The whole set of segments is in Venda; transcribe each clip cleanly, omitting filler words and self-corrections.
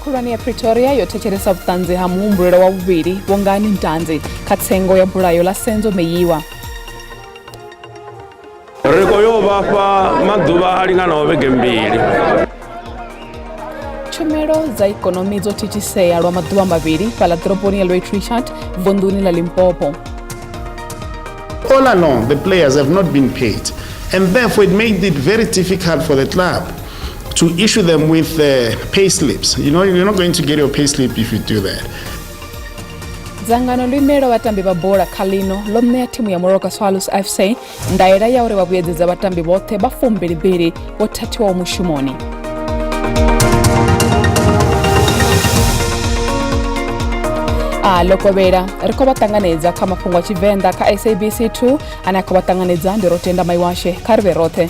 Khulwane ya Pretoria yo thetshelesa vhuṱanzi ha muhumbulelwa wa vhuvhili Bongani Ntanzi kha tsengo ya bulayo ḽa Senzo Meyiwa. Ri khou yo vha fha maḓuvha a linganaho vhege mbili. Tshumelo dza ikonomi dzo thithisea lwa maḓuvha mavhili fhaḽa ḓoroboni ya Lloyd Richard vunḓuni ḽa Limpopo. All along, the players have not been paid, and therefore it made it very difficult for the club to issue them with pay slips. You know, you're not going to get your pay slip if you do that. Dzangano ḽo imelaho vhatambi vha bola kha ḽino ḽo ṋea thimu ya Moroka Swallows FC ndaela ya uri vha vhuyedzedza vhatambi vhoṱhe vha 22 vho thathiwaho mushumoni. A ḽo kovhela ri khou vha ṱanganedza kha mafhungo a Tshivenḓa kha SABC 2 ane a khou vha ṱanganedza ndi Rotenda Maiwashe kha ri vhe roṱhe.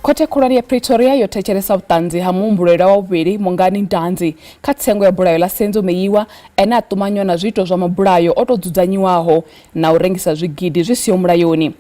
Khothe khulwane ya Pretoria yo thetshelesa vhuṱanzi ha muhumbulelwa wa vhuvhili Mongani Ntanzi kha tsengo ya bulayo ḽa Senzo Meyiwa ene a ṱumanywa na zwiito zwa mabulayo o tou dzudzanyiwaho na u rengisa zwigidi zwi siho mulayoni.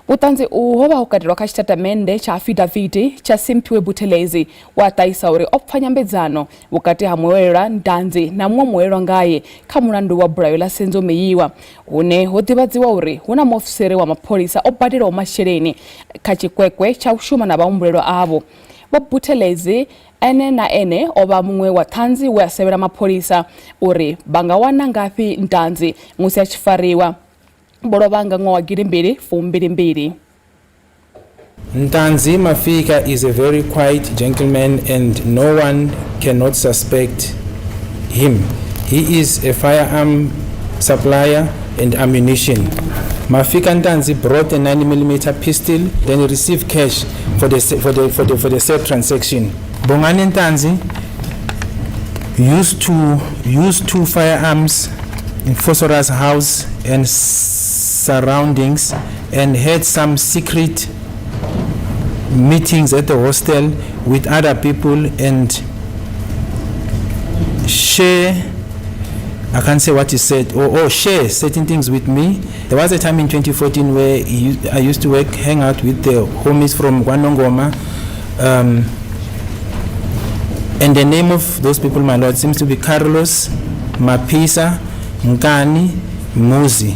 Vhuṱanzi uhu ho vha ho katelwa kha tshitatamennde tsha afidaviti tsha Simphiwe Buthelezi we a ṱahisa uri o pfa nyambedzano vhukati ha muelelwa Ntanzi na muṅwe muelelwa ngae kha mulandu wa bulayo ḽa Senzo Meyiwa hune ho ḓivhadziwa uri hu na muofisiri wa mapholisa o badelaho masheleni kha tshikwekwe tsha u shuma na vhahumbulelwa avho. Vho Buthelezi ene na ene o vha muṅwe wa ṱhanzi we a sevhela mapholisa uri vha nga wana ngafhi Ntanzi musi a tshi fariwa. Vho lovha nga ṅwaha wa gidimbili fumbili-mbili. Ntanzi Mafika is a very quiet gentleman and no one cannot suspect him. He is a firearm supplier and ammunition. Mafika Ntanzi brought a 9mm pistol, then he received cash for the, for the, for the, for the said transaction. Bongani Ntanzi used to use two firearms in Vosloorus house and surroundings and had some secret meetings at the hostel with other people and share I can't say what he said or share certain things with me. There was a time in 2014 where I used to hang out with the homies from KwaNongoma, and the name of those people, my lord, seems to be Carlos, Mapisa, Nkani, Muzi,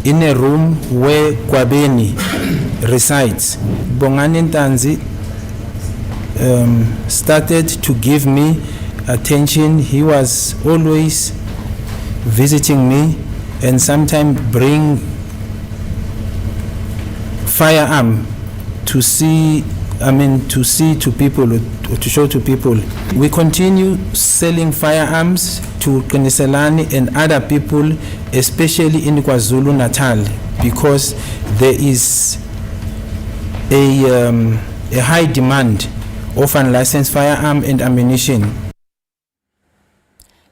in a room where Kwabeni resides. Bongani Ntanzi started to give me attention. He was always visiting me and sometimes bring firearm to see, I mean, to see to people, or to show to people. We continue selling firearms to Qiniselani and other people, especially in KwaZulu Natal, because there is a high demand of unlicensed firearm and ammunition.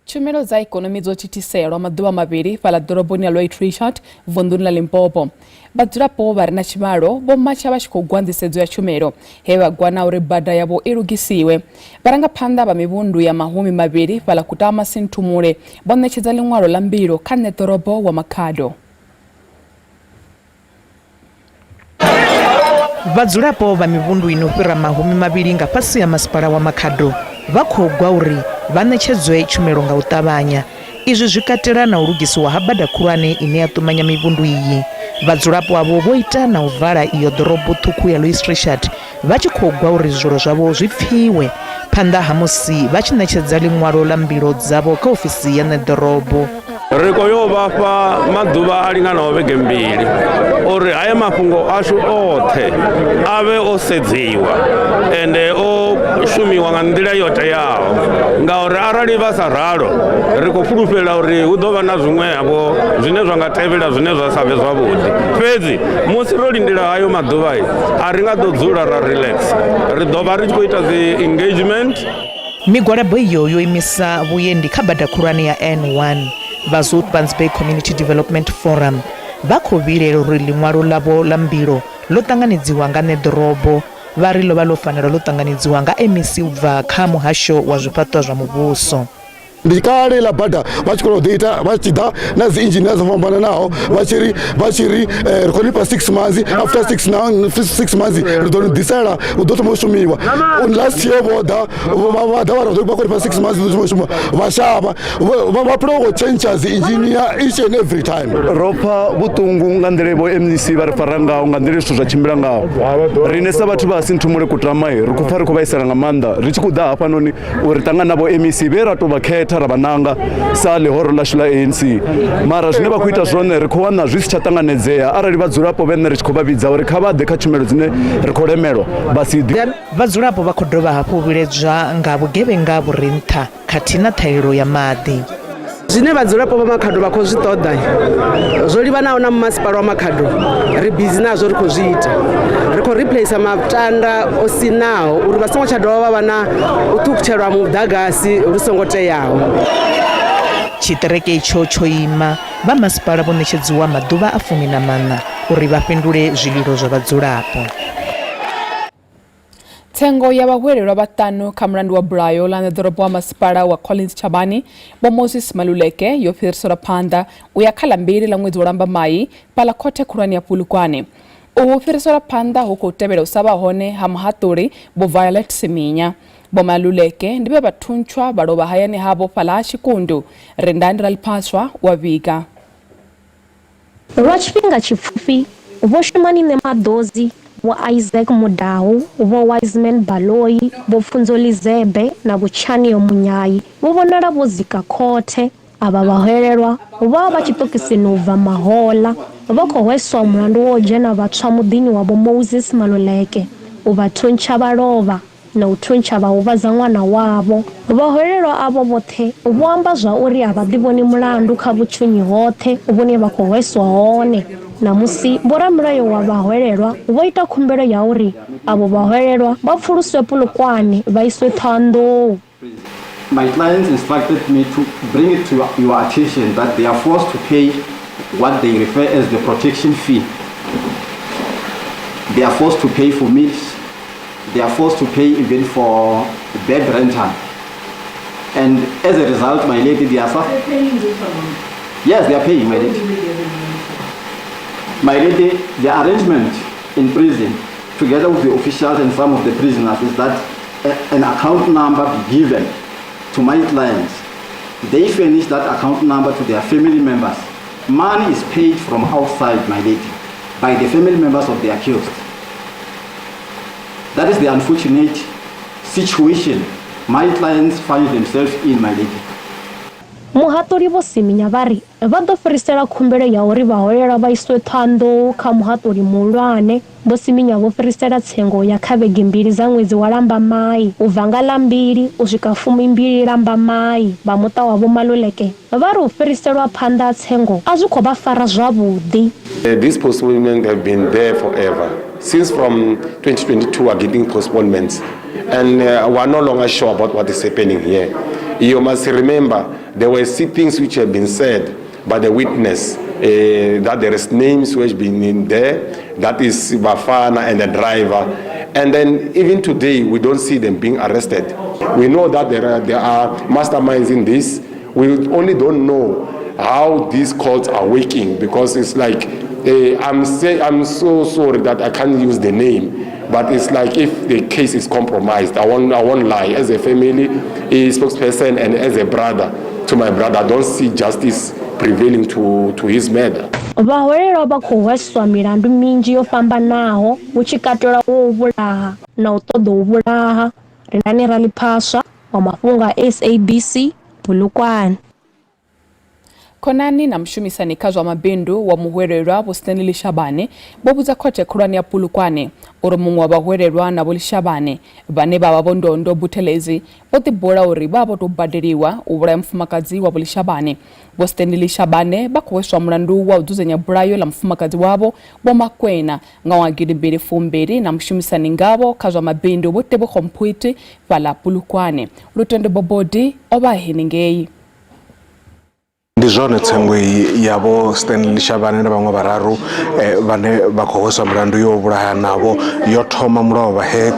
Tshumelo dza ikonomi dzo thithiselwa maḓuvha mavhili fhaḽa ḓoroboni ya Lloyd Richard vunḓuni ḽa Limpopo. Vhadzulapo vha re na tshivhalo vho matsha vha tshi khou gwa nḓisedzo ya tshumelo he vha gwa na uri bada yavho i lugisiwe. Vharangaphanḓa vha mivhundu ya 20 fhaḽa Kutama Sinthumule vho ṋetshedza ḽiṅwalo ḽa mbilo kha ṋeḓorobo wa Makhado. Vhadzulapo vha mivhundu ino fhira 20 nga fhasi ha masipala wa Makhado vha khou gwa uri vha ṋetshedzwe tshumelo nga u ṱavhanya. Izwi zwi katela na u lugisiwa ha bada khulwane ine ya ṱumanya mivhundu iyi. Vhadzulapo avho vho ita na u vala iyo ḓorobo ṱhukhu ya Louis Trichardt vha tshi khou gwa uri zwililo zwavho zwi pfiwe phanḓa ha musi vha tshi ṋetshedza ḽiṅwalo ḽa mbilo dzavho kha ofisi ya ṋeḓorobo. Ri khou yo vha fha maḓuvha a linganaho vhege mbili uri haya mafhungo ashu oṱhe a vhe o sedziwa ende o shumiwa nga nḓila yo teaho, ngauri arali vha sa ralo ri khou fulufhela uri hu ḓo vha na zwiṅwevho zwine zwa nga tevhela zwine zwa sa vhe zwavhuḓi. Fhedzi musi ro lindela hayo maḓuvha a ri nga ḓo dzula ra relax, ri ḓo vha ri tshi khou ita dzi engagement. Migwalabo iyo yo imisa vhuendi kha bada khulwane ya N1. Vha Zoutpansberg Community Development Forum vha khou vhilaela uri ḽiṅwalo ḽavho ḽa mbilo ḽo ṱanganedziwa nga ṋeḓorobo. Vha ri ḽo vha ḽo fanela ḽo ṱanganedziwa nga MEC u bva kha muhasho wa zwifhaṱwa zwa muvhuso. Ndi kale iḽa bada vha tshi kona u ḓi ita vha tshi ḓa na dzi engineer dzo fhambananaho vha tshi ri vha tshi ri ri khou nifha 6 months, after 6 now 6 months ri ḓo ni ḓisela hu ḓo thoma u shumiwa. Last year vho ḓa vha ḓa vha ri vha khou nifha 6 months ḓo thoma u shumiwa vha shavha vha phela khou tshentsha dzi engineer each and every time. Ro pfa vhuṱungu nga nḓila vho MEC vha ri fara ngaho, nga nḓila zwithu zwa tshimbila ngaho. Riṋe sa vhathu vha Sinthumule Kutama ri khou pfa ri khou vhaisala nga maanḓa ri tshi khou ḓa hafhanoni uri ṱangana na vho MEC vhe ra tou vha khetha ra vha nanga sa ḽihoro ḽashu ḽa ANC, mara zwine vha khou ita zwone ri khou wana zwi si tsha ṱanganedzea arali vhadzulapo vhene ri tshi khou vha vhidza uri kha vha ḓe kha tshumelo dzine ri khou lemelwa vha si ḓi. Vhadzulapo vha khou dovha hafhu u vhiledzwa nga vhugevhenga vhu re nṱha khathihi na ṱhahelelo ya maḓi. Zwine vhadzulapo vha Makhado vha khou zwi ṱoḓa zwo livhanaho na masipala wa Makhado ri bizi nazwo, ri khou zwi ita. Ri khou replace matanda o sinaho uri vha songo tsha dovha vha vha na u ṱhukhutshelwa muḓagasi lu songo teaho. Tshiṱereke itsho tsho ima, vha masipala vho ṋetshedziwa maḓuvha a 14 uri vha fhindule zwililo zwa vhadzulapo. Tsengo ya vhahwelelwa vhaṱanu kha mulandu wa bulayo ḽa ḓorobo wa masipala wa Collins Chabane Vho Moses Maluleke yo fhiriselwa phanḓa u ya kha ḽa 2 ḽa ṅwedzi wa Lambamai fhaḽa khothe khulwane ya Polokwane. Uhu fhiriselwa phanḓa hu khou tevhela u sa vha hone ha muhaṱuli Vho Violet Siminya. Vho Maluleke ndi vhe vha thuntshwa vha lovha hayani havho fhaḽa ha Tshikundu. Rendani Raliphaswa wa vhiga. Lwa tshifhinga tshipfufhi, Vho Shumani Ṋemaḓodzi, Vho Isaac Mudau, Vho Wiseman Baloyi, Vho Pfunzo Lizebe na Vho Tshaneo Munyai vho vhonala vho dzika khothe. Avha vhahwelelwa vho vha vha tshiṱokisini u bva mahoḽa. Vha khou hweswa mulandu wa u dzhena vha tswa muḓini wa Vho Moses Maluleke, u vha thuntsha vha lovha. na u thuntsha vha huvhadza ṅwana wavho. Vhahwelelwa avho vhoṱhe vho amba zwauri a vha ḓivhoni mulandu kha vhutshinyi hoṱhe vhune vha khou hweswa hone. Ṋamusi, vhoramulayo wa vhahwelelwa vho ita khumbelo ya uri avho vhahwelelwa vha pfuluswe Polokwane vha iswe Thohoyandou. My clients instructed me to bring it to your attention that they are forced to pay what they refer as the protection fee. They are forced to pay for meals. They are forced to pay even for bed rental. And as a result, my lady, they are suffering. Yes, they are paying, my lady. My lady, the arrangement in prison, together with the officials and some of the prisoners, is that an account number be given to my clients. They furnish that account number to their family members. Money is paid from outside, my lady, by the family members of the accused. That is the unfortunate situation my clients find themselves in, my lady. Muhaṱuli Vho Siminya vha ri vha ḓo fhirisela khumbelo ya uri vhahwelelwa vha iswe Thohoyandou kha muhaṱuli muhulwane. Vho Siminya vho fhirisela tsengo ya kha vhege mbili dza ṅwedzi wa Lambamai u bva nga ḽa 2 u swika 20 Lambamai. Vha muṱa wa Vho Maluleke vha ri u fhiriselwa phanḓa ha tsengo a zwi khou vha fara zwavhuḓi. These postponements have been there forever. Since from 2022 we are getting postponements and we are no longer sure about what is happening here. You must remember there were things which have been said by the witness, that there is names which have been in there, that is Bafana and the driver. And then even today we don't see them being arrested. We know that there are masterminds in this. We only don't know how these courts are working, because it's like, I'm so sorry that I can't use the name, but it's like if the case is compromised, I won't lie. As a family, a spokesperson, and as a brother to my brother, I don't see justice prevailing to his murder. Vhahwelelwa vha khou hweswa milandu minzhi yo fhambanaho, hu tshi katelwa u vhulaha na u ṱoḓa u vhulaha. Rendani Raliphaswa wa mafhungo a SABC, Polokwane. Khonani na mushumisani kha zwa mabindu wa muhwelelwa Vho Stanley Leshabane vho vhudza khothe khulwane ya Polokwane uri muṅwe wa vhahwelelwa na Vho Leshabane vhane vha vha Vho Ndondo Buthelezi vho ḓibula uri vha vho tou badeliwa u vhulaya mufumakadzi wa Vho Leshabane. Vho Stanley Leshabane vha khou hweswa mulandu wa u dzudzanya bulayo ḽa mufumakadzi wavho Vho Makwena nga ṅwaha 2020 na mushumisani ngavho kha zwa mabindu Vho Tebogo Mphuti fhaḽa Polokwane. Lutendo Bobodi o vha henengei. Ndi zwone tsengo iyi ya Vho Stanley Leshabane na vhaṅwe vhararu vhane vha khou hweswa mulandu yo vhulaha navho yo thoma mulovha he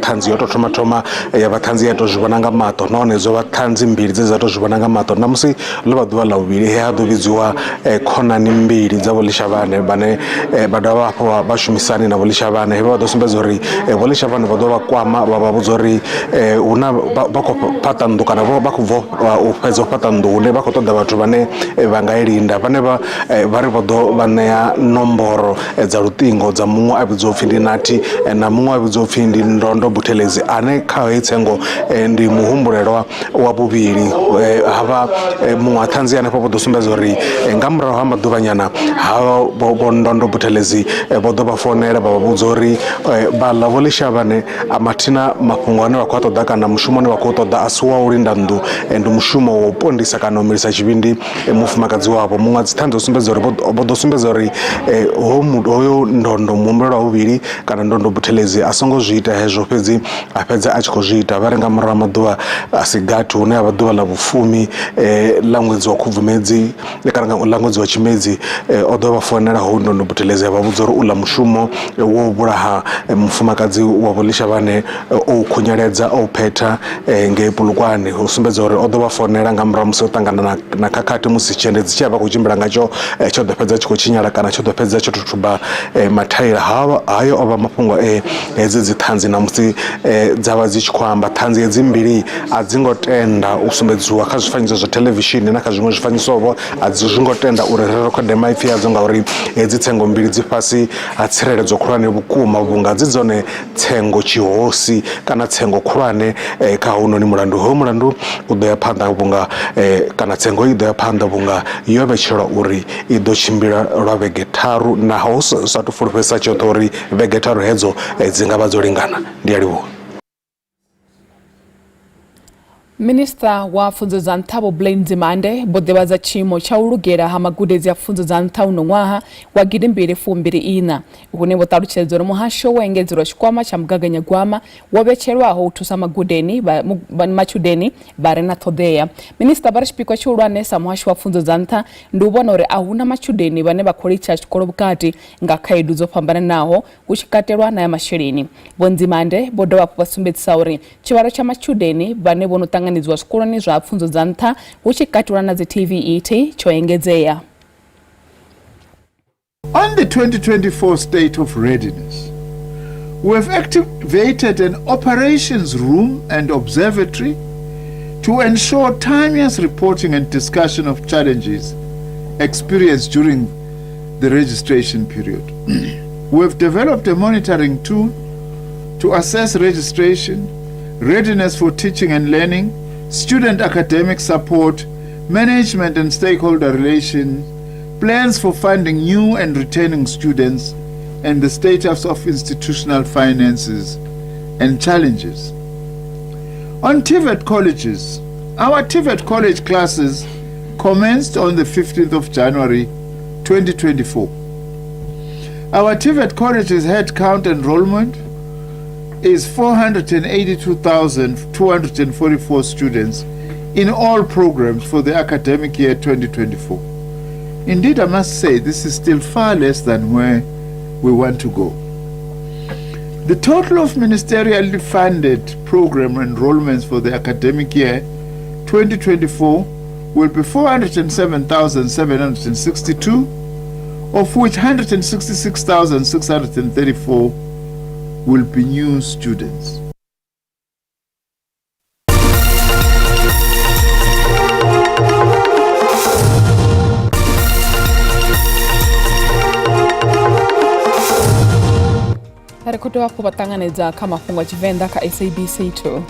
ṱhanzi yo tou thoma thoma ya vha ṱhanzi ya tou zwi vhona nga maṱo, nahone dzo vha ṱhanzi mbili dze dza tou zwi vhona nga maṱo. Ṋamusi ḽo vha ḓuvha ḽa vhuvhili he ha ḓo vhidziwa khonani mbili dza Vho Leshabane vhane vha dovha hafhu vha vhashumisani na Vho Leshabane, he vha ḓo sumbedza uri Vho Leshabane vha ḓo vha kwama vha vha vhudza uri hu na vha khou fhaṱa nnḓu kana vha khou bva u fhedza u fhaṱa nnḓu hune vha khou ṱoḓa vhathu vhane vha nga i linda. Vhane vha vha ri vho ḓo vha ṋea nomboro dza luṱingo dza muṅwe a vhidzwa upfhi ndi Nathi na muṅwe a vhidzwa upfhi ndi Ndondo Buthelezi ane kha heyi tsengo ndi muhumbulelwa wa vhuvhili. Havha muṅwe wa ṱhanzi hanefho vho ḓo sumbedza uri nga murahu ha maḓuvhanyana ha vho Ndondo Buthelezi vho ḓo vha founela vha vha vhudza uri vhaḽa Vho Leshabane a mathina mafhungo ane vha khou a ṱoḓa kana mushumo une vha khou ṱoḓa a si wa u linda nnḓu, ndi mushumo wa u pondisa kana u milisa tshivhindi mufumakadzi wavho. Muṅwe wa dziṱhanzi o sumbedza uri vho ḓo sumbedza uri hoyo Ndondo muhumbulelwa wa vhuvhili kana Ndondo Buthelezi a songo zwi ita hezwo, fhedzi a fhedza a tshi khou zwi ita. Vha ri nga murahu ha maḓuvha a si gathi hune ha vha ḓuvha ḽa vhufumi ḽa ṅwedzi wa Khubvumedzi kana ḽa ṅwedzi wa Tshimedzi o ḓo vha founela hoyu Ndondo Buthelezi a vha vhudza uri uḽa mushumo wo vhulaha mufumakadzi wa Vho Leshabane o u khunyeledza o u phetha ngei Polokwane. U sumbedza uri o ḓo vha founela nga murahu musi o ṱangana na khakhathi musi tshiendedzi tshe a vha khou tshimbila ngatsho tsho ḓo fhedza tshi khou tshinyala kana tsho ḓo fhedza tsho thuthuba mathaila. Hayo o vha mafhungo e hedzi dziṱhanzi na musi dza vha dzi tshi khou amba. Ṱhanzi hedzi mbili a dzi ngo tenda u sumbedziwa kha zwifanyiso zwa thelevishini na kha zwiṅwe zwifanyiso-vho, a dzi zwi ngo tenda uri ri rekhode maipfi adzo ngauri hedzi tsengo mbili dzi fhasi ha tsireledzo khulwane vhukuma vhunga dzi dzone tsengo tshihosi kana tsengo khulwane kha hounoni mulandu. Hoyu mulandu u ḓo ya phanḓa vhunga kana tsengo i ḓo ya phanḓa vhunga yo vhetshelwa uri i ḓo tshimbila lwa vhege tharu naho hu sa tu fulufhedzisa tshoṱhe uri vhege tharu hedzo dzi nga vha dzo lingana. Ndi a livhuwa. Minisiṱa wa Pfunzo dza Nṱha Vho Blade Nzimande vho ḓivhadza tshiimo tsha u lugela ha magudedzi a pfunzo dza nṱha uno ṅwaha wa gidimbili fumbili iṋa, hune vho ṱalutshedza uri muhasho wo engedzelwa tshikwama tsha mugaganyagwama wo vhetshelwaho u thusa magudeni vha matshudeni vha re na ṱhoḓea. Minisiṱa vha ri tshipikwa tshihulwane sa muhasho wa pfunzo dza nṱha ndi u vhona uri a huna matshudeni vhane vha khou litsha tshikolo vhukati nga khaedu dzo fhambananaho hu tshi katelwa na ya masheleni. Vho Nzimande vho dovha hafhu vha sumbedzisa uri tshivhalo tsha matshudeni vhane vho no ṱanganedziwa zwikoloni zwa pfunzo dza nṱha hu tshi katelwa na dzi TVET tsho engedzea. On the 2024 state of readiness, we have activated an operations room and observatory to ensure timeous reporting and discussion of challenges experienced during the registration period. We have developed a monitoring tool to assess registration, readiness for teaching and learning, student academic support, management and stakeholder relations, plans for funding new and returning students, and the status of institutional finances and challenges. On TVET colleges, our TVET college classes commenced on the 15th of January 2024. Our TVET colleges head count enrollment is 482,244 students in all programs for the academic year 2024. Indeed, I must say this is still far less than where we want to go. The total of ministerially funded program enrollments for the academic year 2024 will be 407,762, of which 166,634 will be new students. Ri khou dovha hafhu vha ṱanganedza kha mafhungo a Tshivenḓa kha SABC 2.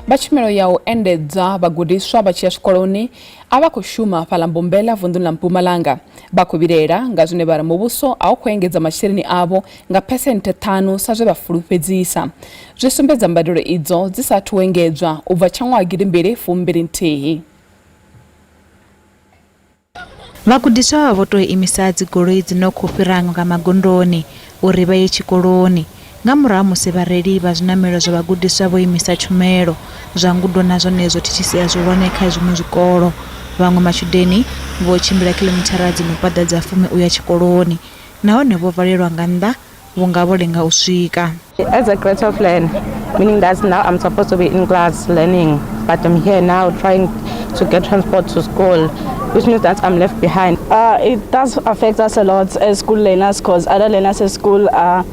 Vha tshumelo ya u endedza vhagudiswa vha tshi ya zwikoloni a vha khou shuma fhaḽa Mbombela vunḓuni ḽa Mpumalanga. Vha khou vhilaela nga zwine vha ri muvhuso a u khou engedza masheleni avho nga phesenthe ṱhanu sa zwe vha fulufhedzisa. Zwi sumbedza mbadelo idzo dzi sa athu u engedzwa u bva tsha ṅwaha gidimbili fumbili nthihi. Vhagudiswa vha vho tou imisa dzigoloi dzi no khou fhira nga magondoni uri vha ye tshikoloni. Nga murahu ha musi vhareili vha zwinamelo zwa vhagudiswa vho imisa tshumelo, zwa ngudo na zwone zwo thithisea zwihulwane kha zwiṅwe zwikolo. Vhaṅwe matshudeni vho tshimbila khiḽomithara dzi no paḓa dza fumi u ya tshikoloni nahone vho valelwa nga nnḓa vhunga vho lenga u swika. As a grade 12 learner, meaning that now I'm supposed to be in class learning, but I'm here now trying to get transport to school, which means that I'm left behind. It does affect us a lot as school learners, because other learners at school are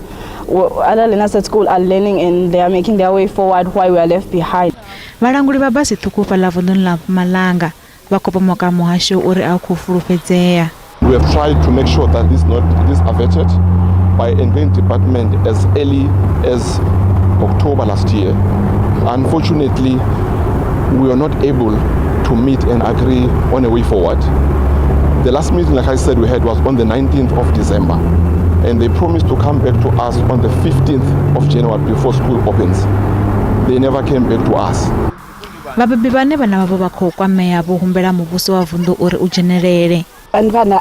other learners at school are learning and they are making their way forward while we are left behind. Vhalanguli vha basi ṱhukhu fhaḽa vunḓuni ḽa Mpumalanga vha khou pomoka muhasho uri a u khou fulufhedzea. We have tried to make sure that this not this averted by engaging department as early as October last year. Unfortunately, we are not able to meet and agree on a way forward. The last meeting, like I said, we had was on the 19th of December, and they promised to come back to us on the 15th of January before school opens. They never came back to us. Vhabebi vhane vhana vhavho vha khou kwamea vho humbela muvhuso wa vunḓu uri u dzhenelele. Vhana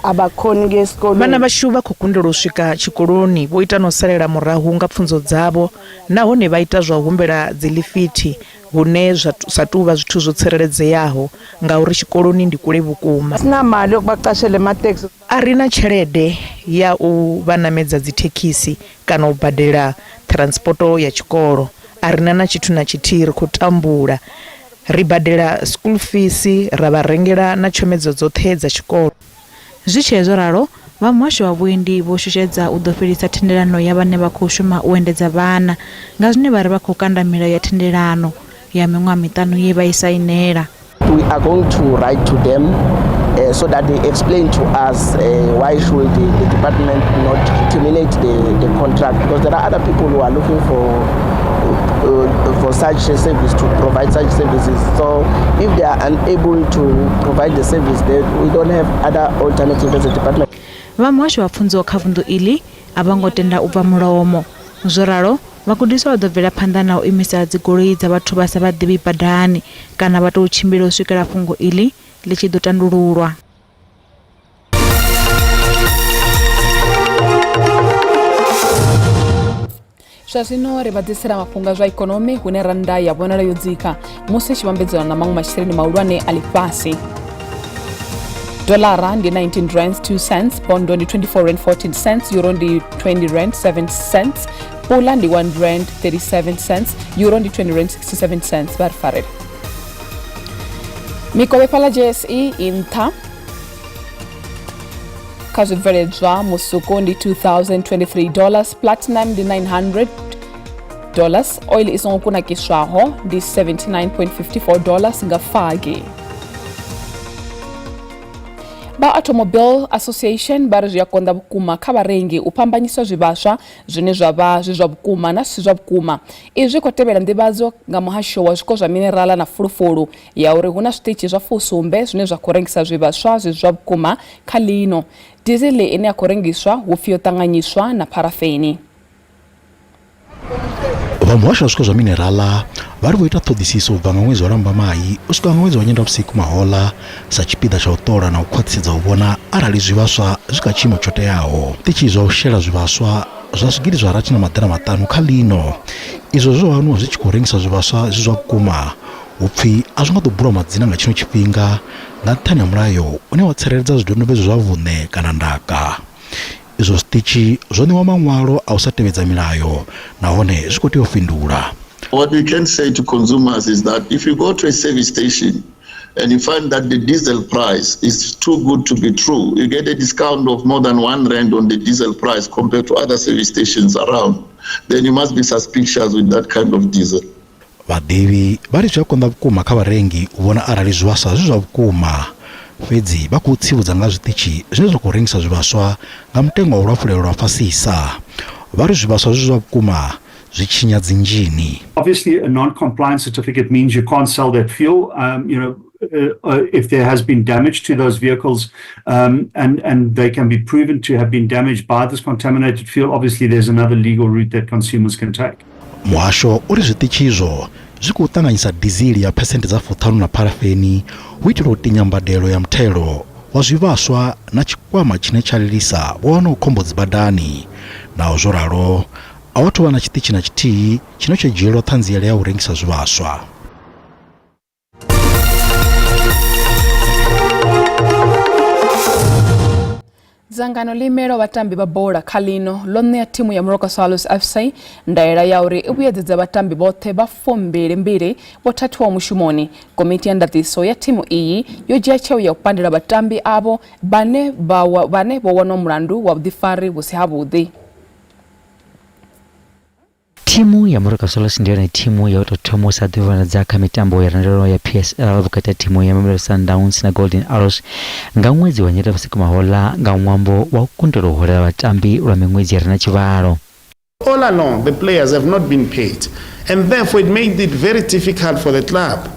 vhashu vha khou kundelwa u swika tshikoloni, vho ita na u salela murahu nga pfunzo dzavho nahone vha ita zwa u humbela dziḽifithi hune zwa sa tou vha zwithu zwo tsireledzeaho ngauri tshikoloni ndi kule vhukuma. A ri na tshelede ya u vha namedza dzithekhisi kana u badela ṱhiransipoto ya tshikolo. A ri na na tshithu na tshithihi, ri khou tambula. Ri badela school fees ra vha rengela na tshomedzo dzoṱhe dza tshikolo. Zwi tshee zwo ralo, vha muhasho wa vhuendi vho shushedza u ḓo fhelisa thendelano ya vhane vha khou shuma u endedza vhana nga zwine vha ri vha khou kanda milayo ya thendelano ya miṅwaha miṱanu ye vha i sainela. We are going to write to them so that they explain to us why should the department not terminate the contract, because there are other people who are looking for such a service, to provide such services. So if they are unable to provide the service, then we don't have other alternative as a department. Vha muhasho wa pfunzo kha vunḓu iḽi a vho ngo tenda u bva mulomo. Zwo ralo, vhagudiswa vha ḓo bvela phanḓa na u imisa dzigoloi dza vhathu vha sa vha ḓivhi badani kana vha tou tshimbila u swikela fhungo iḽi ḽi tshi ḓo tandululwa. Zwa zwino ri vha ḓisela mafhungo a zwa ikonomi hune rannda ya vhonala yo dzika musi i tshi vhambedzwa na maṅwe masheleni mahulwane a ḽifhasi. Dolara ndi 19 rands 2 cents, bondo ndi 24 rand 14 cents, euro ndi 20 rand 7 cents, pula ndi 1 rand 37 cents, euro ndi 20 rand 67 cents. Vha ri farele. Mikovhe fhaḽa JSE i nṱha kha zwibveledzwa, musuku ndi $2023, platinum ndi $900, oil i songo kunakiswaho ndi $79.54 nga fagi. Vha Automobile Association vha ri zwi a konḓa vhukuma kha vharengi u fhambanyisa zwivhaswa zwine zwa vha zwi zwa vhukuma na zwi si zwa vhukuma. Izwi khou tevhela nḓivhadzo nga muhasho wa zwiko zwa minerala na fulufulu ya uri hu na zwiṱitshi zwa fusumbe zwine zwa khou rengisa zwivhaswa zwi zwa vhukuma kha ḽino. Dizili ine ya khou rengiswa hu pfi yo ṱanganyiswa na pharafeni. Vha muhasho wa zwiko zwa minerala vha ri vho ita ṱhoḓisiso u bva nga ṅwedzi wa Lambamai u swika nga ṅwedzi wa Nyendavhusiku mahoḽa sa tshipiḓa tsha u ṱola na u khwaṱhisedza u vhona arali zwivhaswa zwi kha tshiimo tsho teaho. Zwiṱitshi zwa u shela zwivhaswa zwa zwigidi zwa rathi na maḓana maṱanu kha ḽino izwo zwo wanwa zwi tshi khou rengisa zwivhaswa zwi zwa vhukuma hu pfi a zwi nga ḓo bulwa madzina nga tshino tshifhinga nga nṱhani ha mulayo une wa tsireledza zwidodombedzwa zwa vhuṋe kana ndaka. Izwo zwiṱitshi zwo ṋewa maṅwalo a u sa tevhedza milayo nahone zwi khou tea u fhindula. What we can say to consumers is that if you go to a service station and you find that the diesel price is too good to be true, you get a discount of more than 1 rand on the diesel price compared to other service stations around, then you must be suspicious with that kind of diesel. Vhaḓivhi vha ri zwi a konḓa vhukuma kha vharengi u vhona arali zwivhaswa zwi zwa vhukuma, fhedzi vha khou tsivhudza nga zwiṱitshi zwine zwa khou rengisa zwivhaswa nga mutengo wa luhafhulelo lwa fhasisa. Vha ri zwivhaswa zwi zwa vhukuma zwi tshinya dzinzhini. Obviously, a non-compliance certificate means you can't sell that fuel. If there has been damage to those vehicles, and they can be proven to have been damaged by this contaminated fuel, obviously there's another legal route that consumers can take. Muhasho uri zwiṱitshi izwo zwi khou ṱanganyisa dizili ya phesenthe dza fuṱhanu na pharafeni hu itela u tinya mbadelo ya muthelo wa zwivhaswa na tshikwama tshine tsha lilisa vho wanaho khombo dzibadani. Naho zwo ralo, a hu athu vha na tshiṱitshi na tshithihi tshine tsho dzhielwa ṱhanziela ya u rengisa zwivhaswa. Dzangano ḽi imelaho vhatambi vha bola kha ḽino ḽo ṋea thimu ya Moroka Swallows FC ndaela ya uri i vhuyedzedze vhatambi vhoṱhe vha 22 vho thathiwaho mushumoni. Komiti ya ndaṱiso ya thimu iyi yo dzhia tsheo ya u pandela vhatambi avho vhane vha vhane vho wanwa mulandu wa vhuḓifari vhu si havhuḓi. Thimu ya Moroka Swallows ndi yone thimu ya u tou thoma u sa ḓivhonadza kha mitambo ya ndondolo ya PSL vhukati ha thimu ya Mamelodi Sundowns na Golden Arrows nga ṅwedzi wa Nyendavhusiku mahoḽa nga ṅwambo wa u kundelwa u holela vhatambi lwa miṅwedzi i re na tshivhalo. All along, the players have not been paid, and therefore it made it very difficult for the club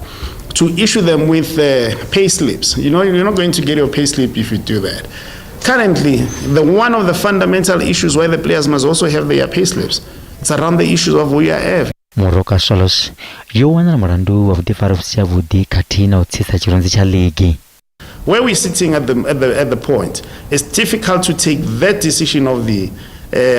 to issue them with pay slips. You know, you're not going to get your pay slip if you do that. Currently, the one of the fundamental issues why the players must also have their pay slips, it's around the issues of UIF. Moroka Swallows yo wanala mulandu wa vhuḓifari vhu si havhuḓi khathihi na u tsitsa tshirunzi tsha ḽigi. Where we're sitting at the, at the, at the point, it's difficult to take that decision of the,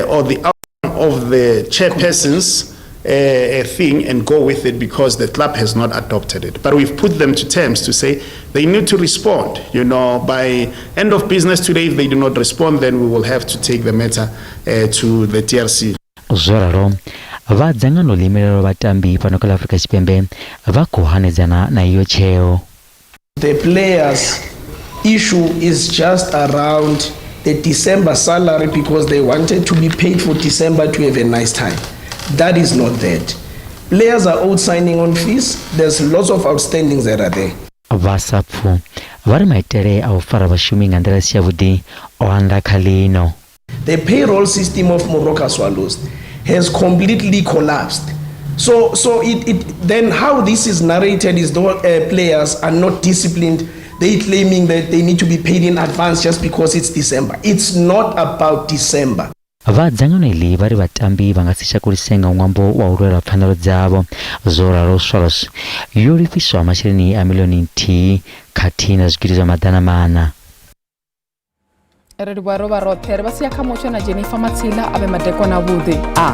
or the outcome of the chairperson's thing and go with it because the club has not adopted it. But we've put them to terms to say they need to respond. You know, by end of business today, if they do not respond, then we will have to take the matter to the TRC. Zwo ralo, vha dzangano ḽi imelelaho vhatambi fhano kha ḽa Afrika Tshipembe vha khou hanedzana na iyo tsheo. The players issue is just around the December salary because they wanted to be paid for December to have a nice time. That is not that. Players are owed signing on fees. There's lots of outstandings that are there. Vha SAPFU vha ri maitele a u fara vhashumi nga nḓila i si yavhuḓi o anda kha ḽino. The payroll system of Moroka Swallows has completely collapsed. So, so it, it, then how this is narrated is though players are not disciplined, they claiming that they need to be paid in advance just because it's December. It's not about December. Vha dzangano iḽi vha ri vhatambi vha nga si shakulise nga ṅwambo wa u lwela pfanelo dzavho. Zwo ralo Swallows yo lifhiswa masheleni a miḽioni nthihi khathihi na zwigidi zwa maḓana maṋa. Ri livhuwa ro vha roṱhe ri vha sia kha mutsho na Jennifer Matsila a vhe madekwana avhuḓi a.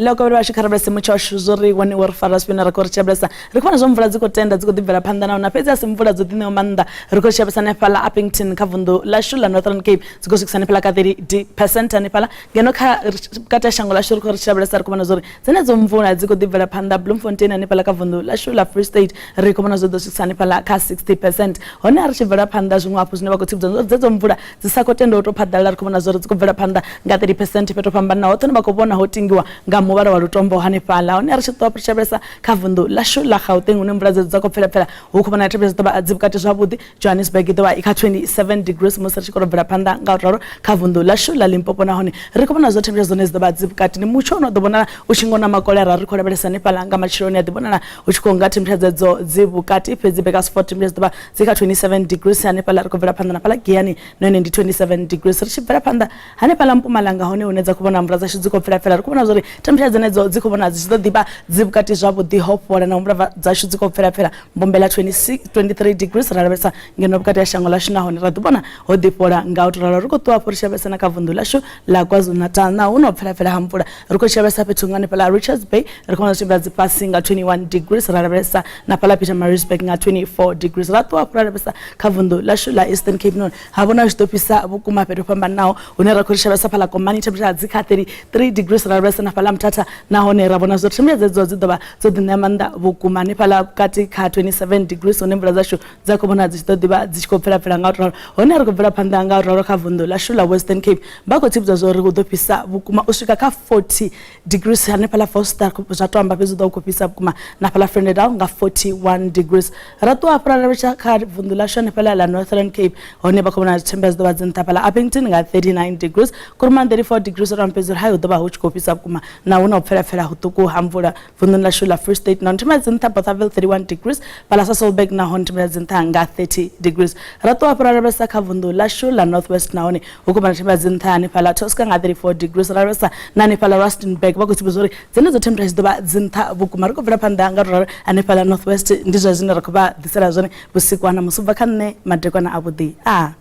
Loko vha vhashu kha ri mutsho washu zwo ri wone wo ri fara zwifhinga ri khou ri tshabelesa ri khou vhona zwo mvula dzi khou tenda dzi khou ḓi bvela phanḓa nahone fhedzi a si mvula dzo ḓiṋewa maanḓa ri khou tshabelesa hanefhaḽa Upington kha vunḓu ḽashu ḽa Northern Cape dzi khou swikisa hanefhaḽa kha 30 percent hanefhaḽa ngeno kha vhukati ha shango ḽashu ri khou ri tshi lavhelesa ri khou vhona zwori dzenedzo mvula dzi khou ḓi bvela phanḓa Bloemfontein hanefhaḽa kha vunḓu ḽashu ḽa Free State ri khou vhona zwo ḓo swikisa hanefhaḽa kha 60 percent hone a ri tshi bvela phanḓa zwiṅwe hafhu zwine vha khou tsivhudza zwa dzedzo mvula dzi sa khou tenda u tou phaḓalala ri khou vhona zwori dzi khou bvela phanḓa nga 30 percent fhethu ho fhambanaho hoṱhe hune vha khou vhona ho tingiwa nga muvhala wa lutombo hanefhaḽa hone a ri tshi ṱuwa ri tshi lavhelesa kha vunḓu ḽashu ḽa Gauteng hune mvula dzedzo dza khou pfelapfela hu khou vhonala thembele dzi ḓo vha dzi vhukati zwavhuḓi Johannesburg i ḓo vha i kha 27 degrees musi ri tshi khou tou bvela phanḓa nga u ralo kha vunḓu ḽashu ḽa Limpopo nahone ri khou vhona zwo thembele dzone dzi ḓo vha dzi vhukati ndi mutsho une wa ḓo vhonala u tshi ngona makole arali ri khou lavhelesa hanefhaḽa nga matsheloni a ḓi vhonala hu tshi khou nga thembele dzedzo dzi vhukati fhedzi Bakersford thembele dzi ḓo vha dzi kha 27 degrees hanefhaḽa ri khou bvela phanḓa na fhaḽa Giyani na yone ndi 27 degrees ri tshi bvela phanḓa hanefhaḽa Mpumalanga hone hune dza khou vhona mvula dzashu dzi khou pfelapfela ri khou vhona zwori thembele dzenedzo dzi khou vhona dzi tshi ḓo ḓivha dzi vhukati zwavhuḓi ho fhola na mvula dzashu dzi khou pfelapfela Mbombela 26, 23 degrees ra lavhelesa ngeno vhukati ha shango ḽashu nahone ra ḓi vhona ho ḓi fhola nga u tou ralo. Ri khou ṱuwa hafhu ri tshi lavhelesa na kha vunḓu ḽashu ḽa KwaZulu-Natal na hu no pfelapfela ha mvula ri khou tshi lavhelesa fhethu nga hanefhaḽa Richards Bay ri khou vhona zwi dzi fhasi nga 21 degrees ra lavhelesa na fhaḽa Pietermaritzburg nga 24 degrees ra ṱuwa hafhu ra lavhelesa kha vunḓu ḽashu ḽa Eastern Cape nahone ha vhona zwi ḓo fhisa vhukuma fhethu ho fhambanaho hune ra khou ri shavhesa fhaḽa Komani temperature dzi kha 33 degrees ra lavhelesa na fhaḽa Mthatha nahone ra vhona zwa uri temperature dzedzo dzi ḓo vha dzo ḓi ṋea maanḓa vhukuma hanefhaḽa vhukati kha 27 degrees hune mvula dzashu dza khou vhona dzi tshi ḓo ḓivha dzi tshi khou bvelapfela nga u ralo hone ri khou bvela phanḓa nga u ralo kha vunḓu ḽashu ḽa Western Cape vha khou tsivhudza zwa uri hu ḓo fhisa vhukuma u swika kha 40 degrees hanefhaḽa Foster zwa to amba fhedzi hu ḓo khou fhisa vhukuma na fhaḽa Vredendal nga 41 degrees ra ṱuwa hafhu ra lavhelesa kha vunḓu ḽashu hanefhaḽa ḽa Northern Cape hone vha khou vhona thembele dzi ḓo vha dzi nṱha fhaḽa Upington nga 39 degrees Kuruman 34 degrees ro amba fhedzi uri hai hu ḓo vha hu tshi khou fhisa vhukuma na hu na u pfelapfela huṱuku ha mvula vunḓuni ḽashu ḽa Free State nahone thembele dzi nṱha Bothaville 31 degrees fhaḽa Sasolburg nahone thembele dzi nṱha nga 30 degrees ra ṱuwa hafhu ra lavhelesa kha vunḓu ḽashu ḽa North West nahone hu khou vhona thembele dzi nṱha hanefhaḽa Tosca nga 34 degrees ra lavhelesa na hanefhaḽa Rustenburg vha khou tsivhudza uri dzenedzo temperature dzi ḓo vha dzi nṱha vhukuma ri khou bvela phanḓa nga ralo hanefhaḽa North West ndi zwa zwine ra khou vha ḓisela zwone vhusiku ha ṋamusi u bva kha nṋe madekwana avhuḓi a.